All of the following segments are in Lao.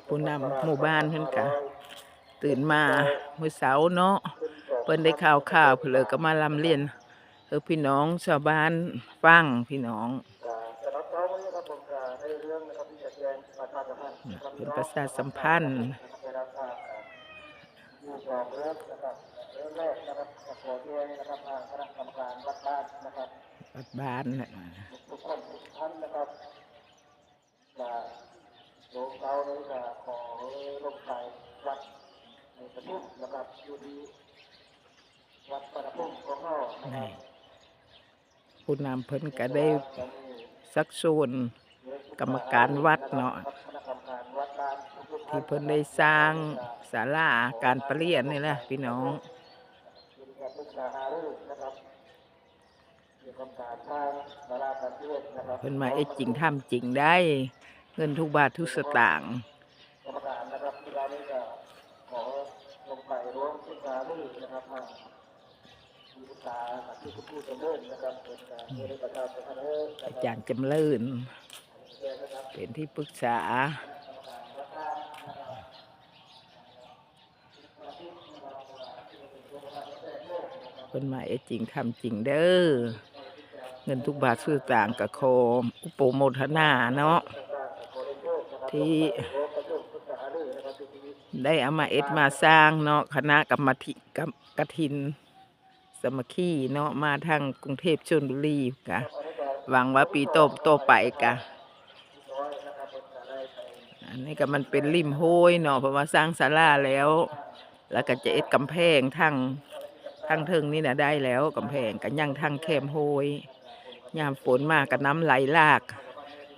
ຜູ້ນຳໝູ່ບ້ານເພິ່ນກະຕື່ນມາມື້ເຊົ້າເນາະ ເພິ່ນໄດ້ຂ່າວໆ ເພິ່ນເລີຍກໍມາລຳລຽນໃຫ້ພີ່ນ້ອງຊາວບ້ານຟັງ ພີ່ນ້ອງ ເພິ່ນປະຊາສຳພັນ ວັດບ້ານນະ ຈາກໂລງເຕົານີ້ກໍຂໍລົງໄປວັດປະທຸມນະຄັບ ຢູ່ທີ່ວັດປະທຸມຂອງເຮົານະຄັບ ນີ້ ຜູ້ນຳເພິ່ນກໍໄດ້ຊັກຊວນກຳມະການວັດເນາະ ທີ່ເພິ່ນໄດ້ສ້າງສາລາການປະລຽນນີ້ແຫຼະພີ່ນ້ອງ ເພິ່ນມາເຮັດຈິງທຳຈິງໄດ້ ເງິນທຸກບາດທຸກສະຕາງ ອາຈານຈຳເລີນ ເປັນທີ່ປຶກສາ ເພິ່ນມາເຮັດຈິງທຳຈິງເດີ ເງິນທຸກບາດທຸກສະຕາງກໍຂໍອະນຸໂມທະນາເນາະ ທີ່ໄດ້ເອົາມາເຮັດມາສ້າງເນາະ ຄະນະກຳມະທິ ກຳ ກະຖິນສາມັກຄີເນາະ ມາທາງກຸງເທບຊົນບຸລີ ກະຫວັງວ່າປີຕໍ່ ຕໍ່ໄປກະ ອັນນີ້ກໍມັນເປັນລິ້ມໂຮຍເນາະ ເພາະວ່າສ້າງສາລາແລ້ວ ແລ້ວກໍຈະເຮັດກຳແພງທາງ ທາງເທິງນີ້ນະໄດ້ແລ້ວ ກຳແພງກໍຍັງທາງແຄມໂຮຍ ຍາມຝົນມາກໍນ້ຳໄຫຼຫຼາກ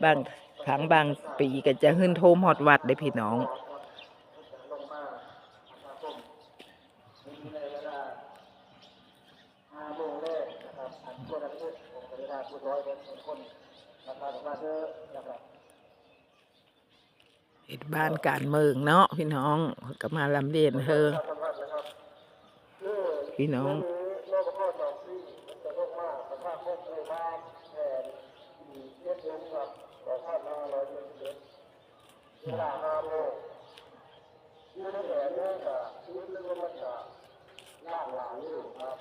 ບາງຄັ້ງບາງປີກໍຈະຮື້ນໂທມຮອດວັດເດ້ພີ່ນ້ອງ. ເຮັດບ້ານການເມືອງເນາະພີ່ນ້ອງ ເພິ່ນກໍມາລຳລຽນເຮີ ພີ່ນ້ອງ ເວລາຫ້າໂມງ ຢູ່ໃນແດນນີ້ກະມີເລື່ອງມັນກະຫຼາກຫຼາຍຢູ່ຄັບ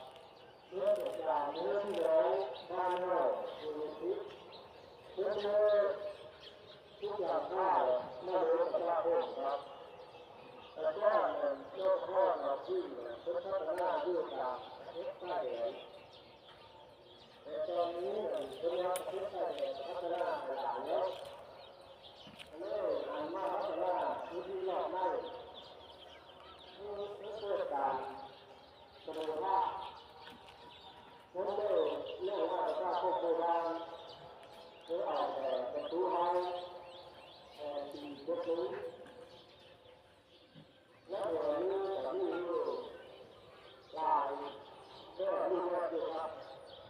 ເລື່ອງການເມືອງເຮົາບ້ານເຮົາຢູ່ໃນທີ່ ເພິ່ນເລີຍທຸກຢ່າງຂ້າວມາເລີຍປະຊາຊົນຄັບ ແຕ່ກ່ອນເຈົ້າຄອນເຮົາທີ່ເພິ່ນພັດທະນາຢູ່ຕາມປະເທດຊາຍແດນ ແຕ່ຕອນນີ້ເພິ່ນວ່າປະເທດໄທພັດທະນາໄປຫຼາຍແລ້ວ ກໍເລີຍຫັນມາພັດທະນາພື້ນທີ່ນອກໃນ ເພື່ອເກີດການສະເໜີພາກ ເພິ່ນເລີຍເອີ້ນວ່າປະຊາຄົມບູຮານ ເລີຍເອົາແຕ່ປະຕູໄມ້ ແຕ່ຕີເຈັດມື. ໃນແຖວນີ້ກໍມີຢູ່ຫຼາຍແບບຮູບແບບຢູ່ຄັບ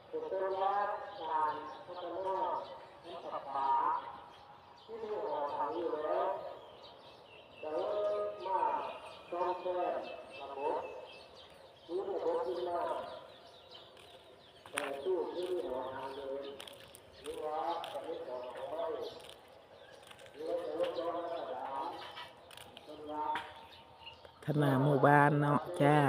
ເປັນຕົ້ນວ່າການພັດທະນາທຳປະປາທີ່ມີຫໍທາງຢູ່ແລ້ວ ກໍເລີຍມາສ້ອມແຊມລະບົບ ຄືລະບົບທີ່ມາແຕ່ງຕູ້ທີ່ມີຫໍທາງເດີມ ຫຼືວ່າຈະເຮັດຫໍໄມ້ ຫຼືວ່າຈະເຮັດດອນລະກະດານ ເພິ່ນວ່າ ພັດທະນາໝູ່ບ້ານເນາະ ຈ້າ.